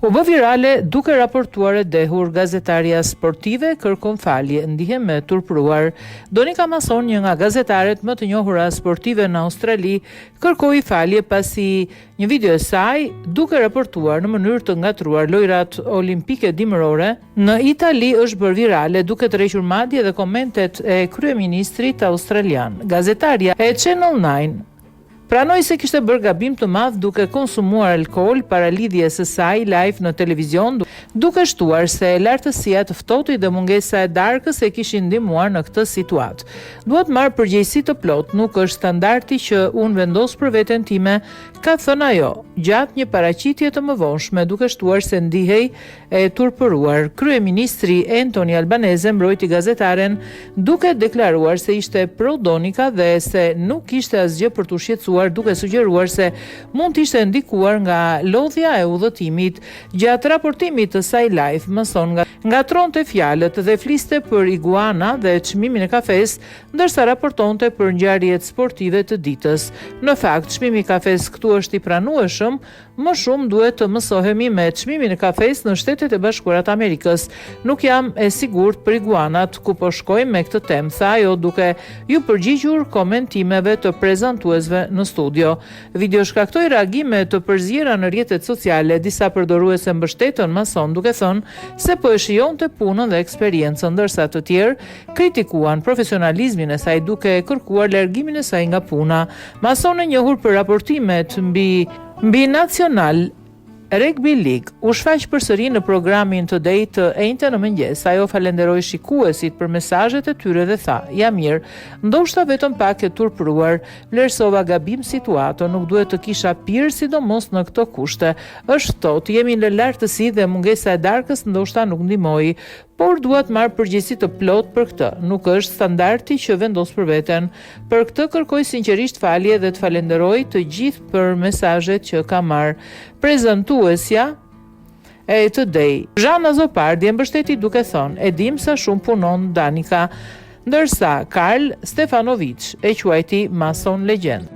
U bë virale duke raportuar e dehur gazetarja sportive kërkon falje, ndihem e turpëruar. Donika Mason, një nga gazetaret më të njohura sportive në Australi, kërkoi falje pasi një video e saj duke raportuar në mënyrë të ngatërruar Lojërat Olimpike Dimërore në Itali është bërë virale duke tërhequr madje edhe komentet e kryeministrit australian. Gazetarja e Channel Nine Pranoi se kishte bërë gabim të madh duke konsumuar alkool para lidhjes së saj live në televizion, duke shtuar se lartësia, të ftohtit dhe mungesa e darkës e kishin ndihmuar në këtë situatë. Dua të marr përgjegjësi të plotë, nuk është standardi që unë vendos për veten time, ka thënë ajo, gjatë një paraqitje të mëvonshme, duke shtuar se ndihej E turpëruar, kryeministri Anthony Albanese mbrojti gazetaren duke deklaruar se ishte pro Donika dhe se nuk kishte asgjë për t'u shqetësuar duke sugjeruar se mund të ishte ndikuar nga lodhja e udhëtimit. Gjatë raportimit të saj live, Mason ngatërronte fjalët dhe fliste për iguana dhe çmimin e kafesë ndërsa raportonte për ngjarjet sportive të ditës. Në fakt, çmimi i kafesë këtu është i pranueshëm, Më shumë duhet të mësohemi me çmimin e kafesë në Shtetet e Bashkuara të Amerikës. Nuk jam e sigurt për iguanat, ku po shkojmë me këtë temë, tha ajo duke iu përgjigjur komentimeve të prezantuesve në studio. Video shkaktoi reagime të përziera në rrjetet sociale, disa përdorues e mbështetën Mason duke thënë se po e shijonte punën dhe eksperiencën, ndërsa të tjerë kritikuan profesionalizmin e saj duke kërkuar largimin e saj nga puna. Mason e njohur për raportimet mbi mbi National Rugby League u shfaq përsëri në programin Today të enjten në mëngjes. Ajo falenderoi shikuesit për mesazhet e tyre dhe tha, Jam mirë, ndoshta vetëm pak e turpëruar, vlerësova gabim situatën, nuk duhet të kisha pirë sidomos në këto kushte. Është ftohtë, jemi në lartësi dhe mungesa e darkës ndoshta nuk ndihmoi, Por dua të marr përgjegjësi të plotë për këtë. Nuk është standardi që vendos për veten. Për këtë kërkoj sinqerisht falje dhe të falenderoj të gjithë për mesazhet që kam marrë. Prezantuesja e Today, Zhana Zopardi e mbështeti duke thënë, E dimë sa shumë punon Danika. Ndërsa, Karl Stefanovic e quajti Mason legjendë.